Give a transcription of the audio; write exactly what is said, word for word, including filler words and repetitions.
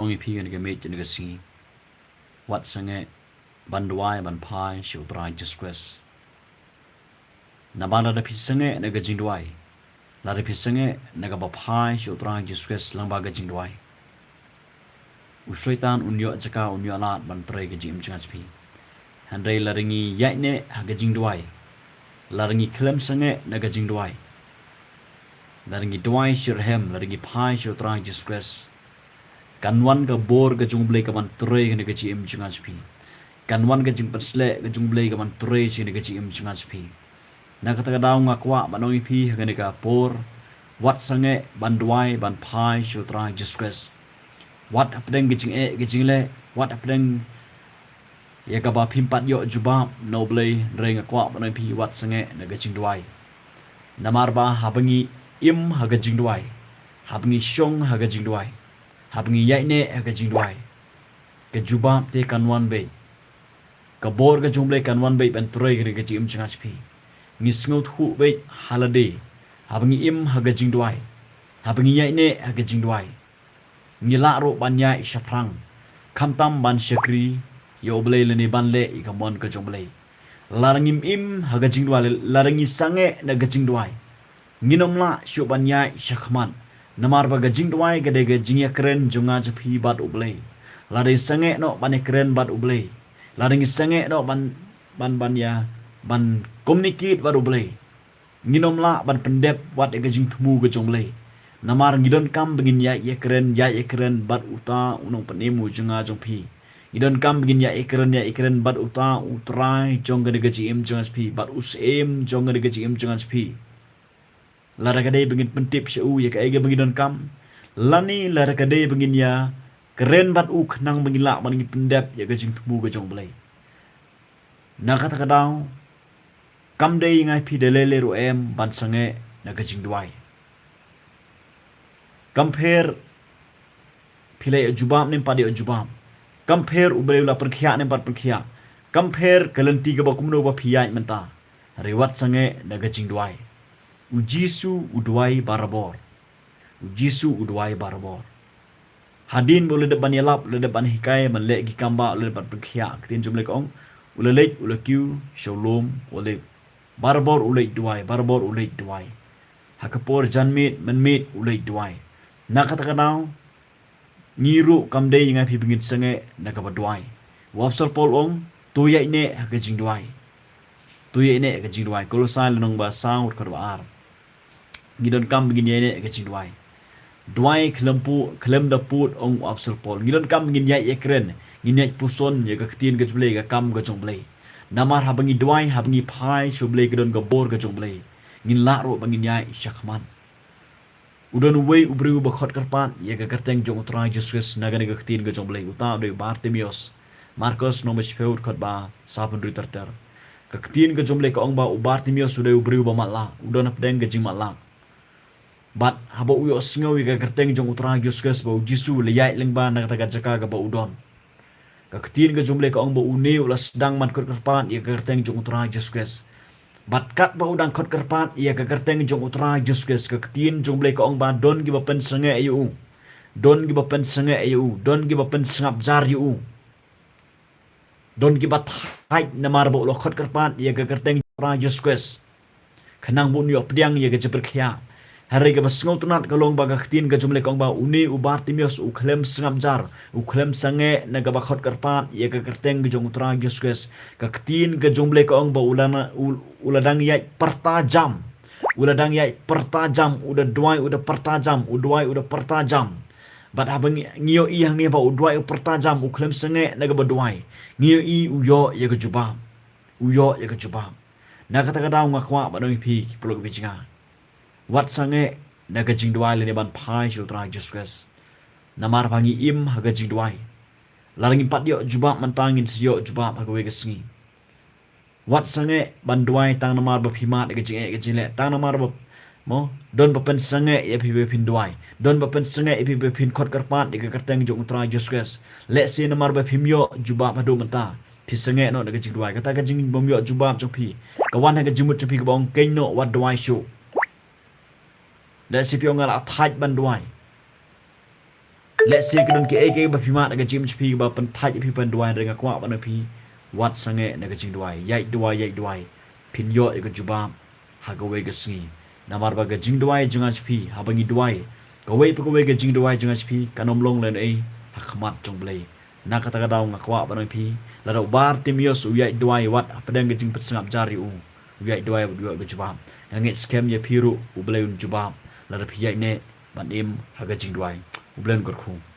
Ong ïa phi kane ka miet kane ka sngi, wat sangeh ban duwai ban phai sha U Trai Jisu Khrist. Namar lada phi sangeh na ka jingduwai, lada phi sangeh na kaba phai sha U Trai Jisu Khrist lyngba ka jingduwai, u Soitan un ïoh jaka, un ïoh lad ban trei ka jingim jong nga jong phi. Hynrei lada ngi ïaineh ha ka jingduwai, lada ngi khlem sangeh na ka jingduwai, lada ngi duwai shitrhem, lada ngi phai sha U Trai Jisu Khrist, kan wan ka bor ka jong U Blei ka ban trei kane ka jingim jong nga jong phi. Kan wan ka jingpynsleh ka jong U Blei ka ban trei kane ka jingim jong nga jong phi. Na kata ka daw nga kwah ban ong ïa phi ha kane ka por, wat sangeh ban duwai ban phai sha U Trai Jisu Khrist. Wat hapdeng ka jingeh ka jingleh, wat hapdeng ïa kaba phim pat ïoh jubab na U Blei, hynrei nga kwah ban ong ïa phi, wat sangeh na ka jingduwai. Namar ba haba ngi im ha ka jingduwai, haba ngi shong ha ka jingduwai, haba ngi ïaineh ha ka jingduwai, ka jubab te kan wan beit. Ka bor ka jong U Blei kan wan beit ban trei kane ka jingim jong nga jong phi. Ngi sngewthuh beit ha lade, haba ngi im ha ka jingduwai, haba ngi ïaineh ha ka jingduwai, ngi lah ruh ban ïaid shaphrang, khamtam ban shakri ïa U Blei lane ban leh ïa ka mon ka jong U Blei. Lada ngim im ha ka jingduwai, lada ngi sangeh na ka jingduwai, ngin ym lah shuh ban ïaid shakhmat. Namar ba ka jingduwai ka dei ka jingïakren jong nga jong phi bad U Blei. Lada ngi sangeh noh ban ïakren bad U Blei, lada ngi sangeh noh ban, ban, ban ïa, ban communicate bad U Blei, ngin ym lah ban pyndep wat ïa ka jingthmu ka jong U Blei. Namar ngi donkam ba ngin ïaid ïakren, ïaid ïakren bad uta u nongpynim u jong nga jong phi. Ngi donkam ba ngin ïaid ïakren, ïaid ïakren bad uta U Trai jong kane ka jingim jong nga jong phi, bad U Syiem jong kane ka jingim jong nga jong phi. Lada ka dei ba ngin pyntip sha u ïa kaei kaba ngi donkam, lane lada ka dei ba ngin ïakren bad u khnang ba ngin lah ban ngin pyndep ïa ka jingthmu ka jong U Blei. Na kata ka daw, kam dei ïa nga ïa phi da lei lei ruh em ban sangeh na ka jingduwai. Kam pher phi la ïoh jubab ne em pat ïoh jubab. Kam pher U Blei u la pynkhiah ne em pat pynkhiah. Kam pher ka lynti kaba kumno ba phi ïaid mynta. Hynrei wat sangeh na ka jingduwai. U Jisu u duwai barabor. U Jisu u duwai barabor. Hadien ba u la dep ban ïalap, u la dep ban hikai, ban leh ki kam ba, u la dep ban pynkhiah, ka ktien jong U Blei ka ong, u la leit, u la kiew sha u lum Olib. Barabor u leit duwai, barabor u leit duwai. Ha ka por janmiet, mynmiet u leit duwai. Na kata ka daw, ngi ruh kam dei ïa nga ïa phi ba ngin sangeh na kaba duwai. U Apostol Paul u ong, to ïaineh ha ka jingduwai. To ïaineh ha ka jingduwai. Kolosai lynnong ba saw dkhot ba ar. Ngi donkam ba ngin ïaineh ha ka jingduwai. Duwai khlem pud, khlem da pud, ong u Apostol Paul. Ngi donkam ba ngin ïaid ïakren, ngin ïaid puson ïa ka ktien ka jong U Blei, ka kam ka jong U Blei. Namar haba ngi duwai, haba ngi phai sha U Blei, ka don ka bor ka jong U Blei. Ngin lah ruh ba ngin ïaid shakhmat. U don uwei u briew ba khot kyrpad ïa ka kyrteng jong U Trai Jisu Khrist na kane ka ktien ka jong U Blei, uta u dei u Bartimeus. Markos lynnong ba shiphew dkhot ba saphewhynriew ter ter. Ka ktien ka jong U Blei ka ong ba u Bartimeus u dei u briew ba matlah, u don hapdeng ka jingmatlah. Bad haba u ïohsngew ïa ka kyrteng jong U Trai Jisu Khrist ba U Jisu u la ïaid lyngba na kata ka jaka kaba u don, ka ktien ka jong U Blei ka ong ba une u la sdang ban khot kyrpad ïa ka kyrteng jong U Trai Jisu Khrist. Bad katba u dang khot kyrpad ïa ka kyrteng jong U Trai Jisu Khrist, ka ktien jong U Blei ka ong ba don kiba pynsangeh ïa u. Don kiba pynsangeh ïa u, don kiba pynsngap jar ïa u. Don kiba thait namar ba u la khot kyrpad ïa ka kyrteng jong U Trai Jisu Khrist, khnang ba un ïoh pdiang ïa ka jingpyrkhiah. Hynrei kaba sngewtynnat ka long ba ka ktien ka jong U Blei ka ong ba une u Bartimeus u khlem sngap jar, u khlem sangeh na kaba khot kyrpad ïa ka kyrteng ka jong U Trai Jisu Khrist. Ka ktien ka jong U Blei ka ong ba u la na, u, u la dang ïaid pyrta jam. U la dang ïaid pyrta jam, u da duwai, u da pyrta jam, u duwai, u da pyrta jam. Bad haba ngi, ngi ïohi hangne ba u duwai u pyrta jam, u khlem sangeh na kaba duwai, ngi ïohi u ïoh ïa ka jubab. U ïoh ïa ka jubab. Na kata ka daw nga kwah ban ong ïa phi ki paralok ki jong nga, wat sangeh na ka jingduwai lane ban phai sha U Trai Jisu Khrist. Namar ba ngi im ha ka jingduwai, lada ngim pat ïoh jubab mynta, ngin sa ïoh jubab ha kawei ka sngi. Wat sangeh ban duwai tang namar ba phi mad ïa ka jingeh ka jingleh, tang namar ba, mo, don ba pynsangeh ïa phi ba phin duwai, don ba pynsangeh ïa phi ba phin khot kyrpad ïa ka kyrteng jong U Trai Jisu Khrist. Lehse namar ba phim ïoh jubab haduh mynta, phi sangeh noh na ka jingduwai. Kata ka jingbym ïoh jubab jong phi ka wan ha ka jingmut jong phi kaba ong, khein noh, wat duwai shuh. Lehse phi ong, nga la thait ban duwai. Lehse ka don kiei kiei ba phi mad ha ka jingim jong phi kaba pynthait ïa phi ban duwai, hynrei nga kwah ban ong ïa phi, wat sangeh na ka jingduwai, ïaid duwai, ïaid duwai, phin ïoh ïa ka jubab ha kawei ka sngi. Namar ba ka jingduwai jong nga jong phi, haba ngi duwai, kawei pa kawei ka jingduwai jong nga jong phi kan ym long lehnohei ha khmat jong U Blei. Na kata ka daw nga kwah ban ong ïa phi, lada u Bartimeus u ïaid duwai wat hapdeng ka jingpynsngap jar ïa u, u ïaid duwai bad u ïoh ka jubab. Nga ngeit skhem ïa phi ruh U Blei un jubab lada phi ïaid neh ban im ha ka jingduwai. U Blei un kyrkhu.